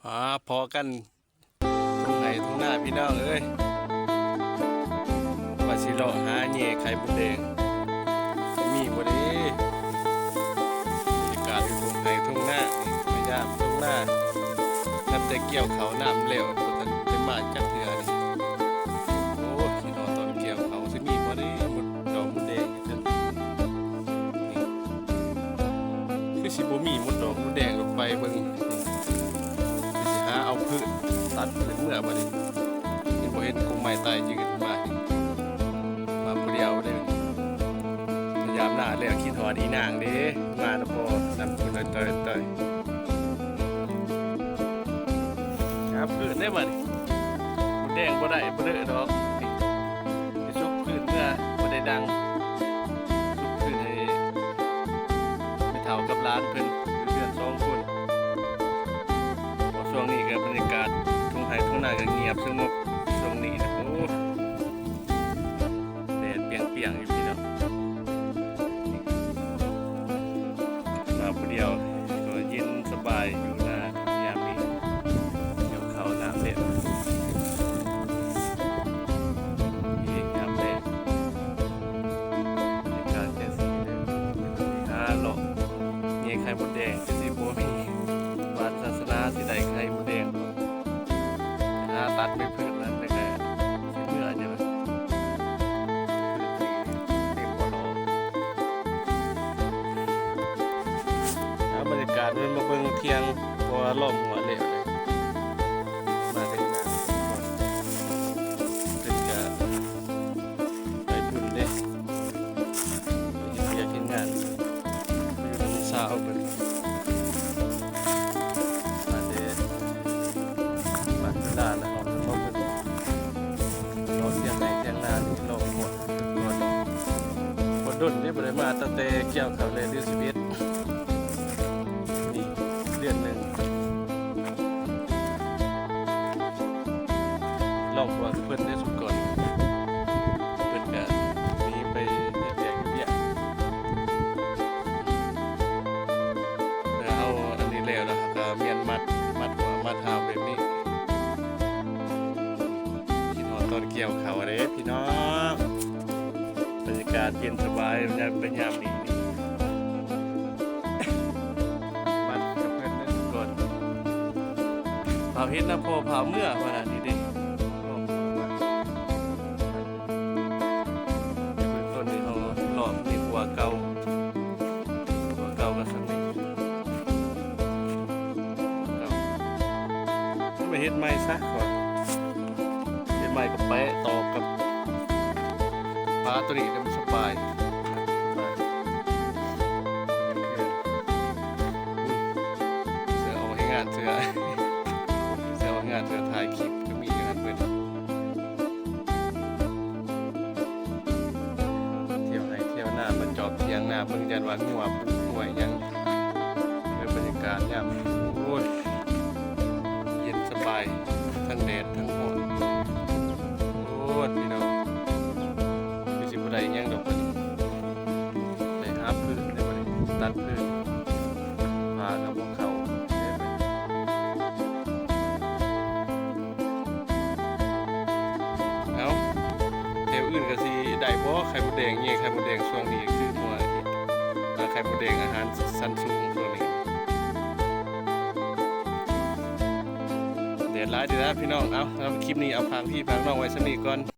ອ່າ ພໍ້ກັນທົ່ງໄຮ່ທົ່ງນາພີ່ນ້ອງເອີຍ, ວ່າຊິເລາະຫາແຍ່ໄຂ່ມົດແດງ ມີບໍ່ເດ້? ບັນຍາກາດຢູ່ທົ່ງໄຮ່ທົ່ງນານີ້ ມາຍາມທົ່ງນາ ນັບແຕ່ກ່ຽວເຂົ້ານ້ຳແລ້ວ ບໍ່ທັນໄດ້ມາຈັກເທື່ອນີ້. ໂອ້ຍ ຄິດຮອດຕອນກ່ຽວເຂົ້າ ຊິມີບໍ່ເດ້ ມົດດອກມົດແດງຈັ່ງຊັ້ນນີ້. ຄືຊິບໍ່ມີມົດດອກມົດແດງດອກ ໄປເບິ່ງ ຊິຫາເອົາພືດ ຕັດພືດເມືອບັດນີ້. ຍັງບໍ່ເຫັນກົງໄມ້ຕາຍຢືນມານີ້ ມາຜູ້ດຽວເດ້. ມາຢາມນາແລ້ວຄິດຮອດອີນາງເດ້ ມານຳບໍ່ ນຳຜູ້ນ້ອຍຕ່ອຍໆ. ຫາພືດໄດ້ບັດນີ້ ມົດແດງບໍ່ໄດ້ບໍ່ເລີດອກ. ຊິສຸກພື້ນເມືອບໍ່ໄດ້ດັງ ສຸກພື້ນໃຫ້ແມ່ເຖົ້າກັບຫຼານເພິ່ນຢູ່ເຮືອນສອງຄົນ. ເພາະຊ່ວງນີ້ກໍບັນຍາກາດທົ່ງໄຮ່ທົ່ງນາກໍງຽບສະຫງົບຊ່ວງນີ້ນະ. ໂອ້ ແດດປ່ຽງໆຢູ່ພີ່ນ້ອງ. ມາຜູ້ດຽວກໍເຢັນສະບາຍຢູ່ນາຍາມນີ້ ກ່ຽວເຂົ້ານ້ຳແລ້ວ ນີ້ຍາມແລງ ບັນຍາກາດຈັ່ງຊີ້ເດີ. ຫາເລາະແຍ່ໄຂ່ມົດແດງ ຄືຊິບໍ່ມີວາສະນາຊິໄດ້ໄຂ່ມົດແດງ. ຫາຕັດໄມ້ພືດນັ້ນແລ້ວກະຊິເມືອເດີ ເຕັມບໍ່ລໍ. ເອົາ ບັນຍາກາດມັນມາເບິ່ງທ່ຽງ ເພາະວ່າລ້ອມຫົວແລ້ວ ມາແຕ່ງໜ້າກ່ອນ ເພິ່ນກະໄປພຸ້ນເດ້ ເຮັດວຽກເຮັດງານ ຢູ່ນຳສາວເພິ່ນ ມາແຕ່ບ້ານເພິ່ນລານະ ເຮົາເພິ່ນມາເບິ່ງ ເລາະທ່ຽງໄຮ່ທ່ຽງນາ ເລາະຫົວກ່ອນ. ບໍ່ດົນເດ້ ບໍ່ໄດ້ມາຕັ້ງແຕ່ກ່ຽວເຂົ້າແລ້ວ ເດືອນສິບເອັດ ນີ້ເດືອນໜຶ່ງ. ລອງວ່າເພິ່ນໄດ້ສຸກກ່ອນ ເພິ່ນກະໜີໄປເຮັດວຽກເຮັດວຽກ ແລ້ວເຮົາອັນນີ້ແລ້ວ ແລ້ວເຮົາກະມ້ຽນມັດ ມັດຫົວມັດຫາງແບບນີ້. ຄິດຮອດຕອນກ່ຽວເຂົ້າເດ້ພີ່ນ້ອງ ບັນຍາກາດເຢັນສະບາຍຍາມ ເປັນຍາມນີ້. ມັດກັບເພິ່ນໄດ້ສຸກກ່ອນ ເຜົາເຮັດນຳພໍ່ເຜົາເມືອວ່ານັ້ນນີ້ເດ້. ເບື້ອງຕົ້ນນີ້ເຮົາຫຼອກນີ້ ຂົວເກົ່າ ຂົວເກົ່າກໍສ່ຳນີ້ ໄປເຮັດໃໝ່ຊະ ເຮັດໃໝ່ກໍແປະຕໍ່ກັບຝາຕົວນີ້ ຈະສະບາຍ. ເສື້ອອອກແຮງງານ ເສື້ອ ເສື້ອອອກແຮງງານ ເສື້ອຖ່າຍຄລິບກໍມີຢູ່ຫັ້ນເບິດ. ທ່ຽວໄຮ່ທ່ຽວນາ ມາຈອບຖຽງນາເບິ່ງ ຢ້ານວ່າງົວປຸກງົວຫຍັງ. ເອີ ບັນຍາກາດຍາມ ໂອ້ຍ ເຢັນສະບາຍ ທັງແດດທັງຮ້ອນ. ໂອ້ຍ ພີ່ນ້ອງ ຄືຊິບໍ່ໄດ້ຫຍັງດອກບັດນີ້ ໄດ້ຫາພືດແລ້ວບັດນີ້ ຕັດພືດ ພາກັບພວກເຂົາ. ເອົ້າ ແຖວອື່ນກໍຊິໄດ້ບໍ່ ໄຂ່ມົດແດງ? ແຍ່ໄຂ່ມົດແດງຊ່ວງນີ້ຄືວ່າ ອ່າ ໄຂ່ມົດແດງອາຫານຊັ້ນສູງຊ່ວງນີ້ ແດດຫຼາຍເດີນະພີ່ນ້ອງ. ເອົາ ສຳລັບຄລິບນີ້ ເອົາ ຝາກພີ່ຝາກນ້ອງໄວ້ສ່ຳນີ້ກ່ອນ.